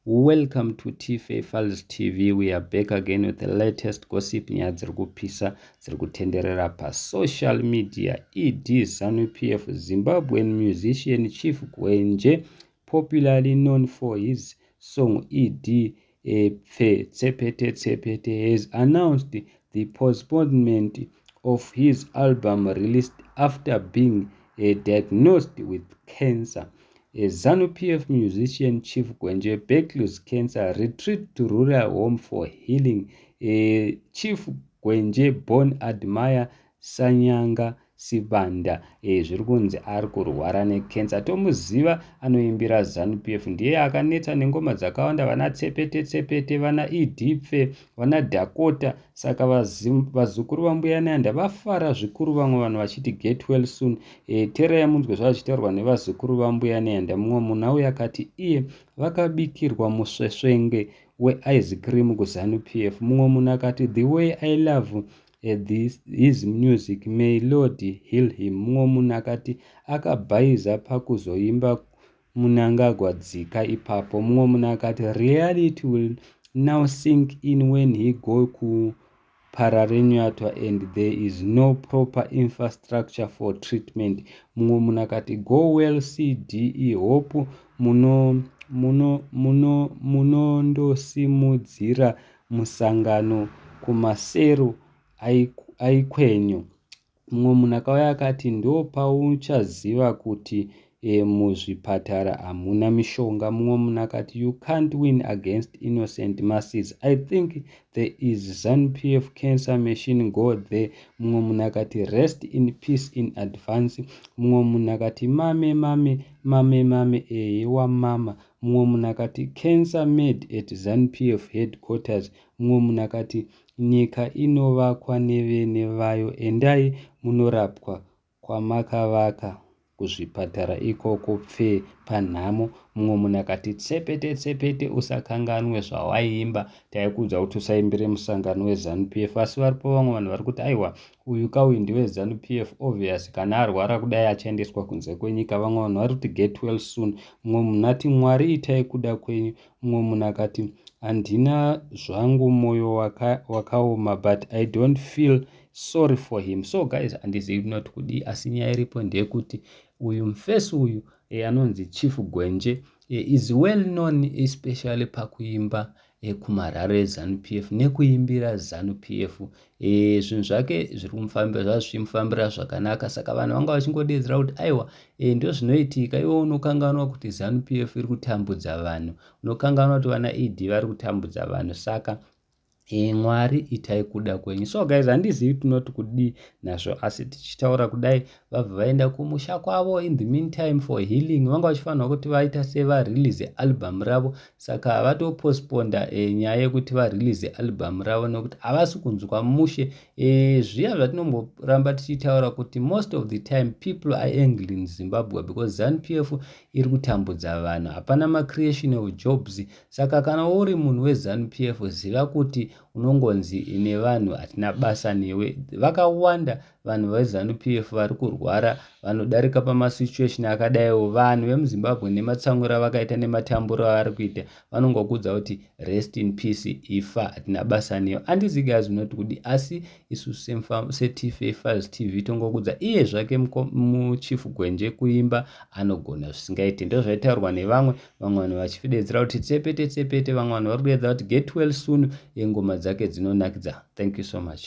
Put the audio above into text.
Welcome to TFA Files TV. We are back again with the latest gossip, nyaya dziri kupisa dziri kutenderera pasocial media. ED ZANU PF. Zimbabwean musician Chief Gwenje, popularly known for his song ED Pfe Tsepete Tsepete, has announced the postponement of his album released after being diagnosed with cancer. A ZANU-PF musician Chief Gwenje battles cancer, retreat to rural home for healing. Chief Gwenje, born Admire Sanyanga Sibanda, zviri kunzi ari kurwara necancer. Tomuziva, anoimbira ZANU-PF, ndiye akanetsa nengoma dzakawanda, vana Tsepete Tsepete, vana ED Pfe, vana Dakota. Saka vazukuru vaMbuya Nehanda vafara zvikuru, vamwe vanhu vachiti get well soon. Teererai munzwe zvazvitaurwa nevazukuru vaMbuya Nehanda. Mumwe munhu auya akati iye vakabikirwa musvesvenge weice cream kuZANU PF. Mumwe munhu akati, "The way I love his music, may Lord heal him." Mumwe munhu akati akabhaiza pakuzoimba Mnangagwa dzika ipapo. Mumwe munhu akati reality will now sink in when he go kuParirenyatwa and there is no proper infrastructure for treatment. Mumwe munhu akati, "Go well Cde, hope munondosimudzira musangano kumasero aikwenyu." Mumwe munhu akauya akati ndo pauchaziva kuti muzvipatara hamuna mishonga. Mumwe munhu akati, "You can't win against innocent masses. I think there is ZANU PF cancer machine, go there." Mumwe munhu akati, "Rest in peace in advance." Mumwe munhu akati, "Mame mame mame mame, ehe wamama." Mumwe munhu akati, "Cancer made at ZANU PF headquarters." Mumwe munhu akati, "Nyika inovakwa nevene vayo, endai munorapwa kwamakavaka kuzvipatara ikoko, pfee panhamo." Mumwe munhu akati, "Tsepete tsepete, usakanganwe zvawaiimba, taikuudza kuti usaimbire musangano weZANU PF." Asi varipo vamwe vanhu vari kuti aiwa, uyu kauyu ndeweZANU PF, obvious kana arwara kudai achaendeswa kunze kwenyika. Vamwe vanhu vari kuti get well soon. Mumwe munhu ati, "Mwari itai kuda kwenyu." Mumwe munhu akati, "Handina zvangu mwoyo wakaoma waka, but I don't feel sorry for him." So guys, handizivi not kudii, asi nyaya iripo ndeyekuti uyu mufesi uyu anonzi Chief Gwenje is well known, especially pakuimba kumarare eZANU PF nekuimbira ZANU PF. Zvinhu zvake zviri kumufambira, zvazvichimufambira zvakanaka. Saka vanhu vanga vachingodedzera kuti aiwa, ndo zvinoitika, iwe unokanganwa kuti ZANU PF iri kutambudza vanhu, unokanganwa kuti vana ED vari kutambudza vanhu. Saka Mwari itai kuda kwenyu. So guys, handizivi tinoti kudii nazvo, asi tichitaura kudai vabva vaenda kumusha kwavo in the meantime for healing. Vanga vachifanirwa kuti vaita sevarelease album ravo, saka vatopostponda nyaya yekuti varelease album ravo nekuti havasi kunzwa mushe. Zviya zvatinomboramba tichitaura kuti most of the time people are angry in Zimbabwe because ZANU PF iri kutambudza vanhu, hapana macreation of jobs. Saka kana uri munhu weZANU PF, ziva kuti unongonzi nevanhu hatina basa newe. Vakawanda vanhu veZANU PF vari kurwara, vanodarika pamasituation akadaiwo. Vanhu vemuZimbabwe nematsamwiro avakaita nematamburo avari kuita, vanongokuudza kuti rest in peace, ifa, hatina basa newe. Handizi guys unoti kudi, asi isu seTFA Files TV tongokuudza. Iye zvake muChief Gwenje kuimba anogona zvisingaiti, ndo zvaitaurwa nevamwe. Vamwe vanhu vachidedzera kuti tsepete tsepete, vamwe vanhu vari kudedzera kuti get well soon, ngoma dzake dzinonakidza. Thank you so much.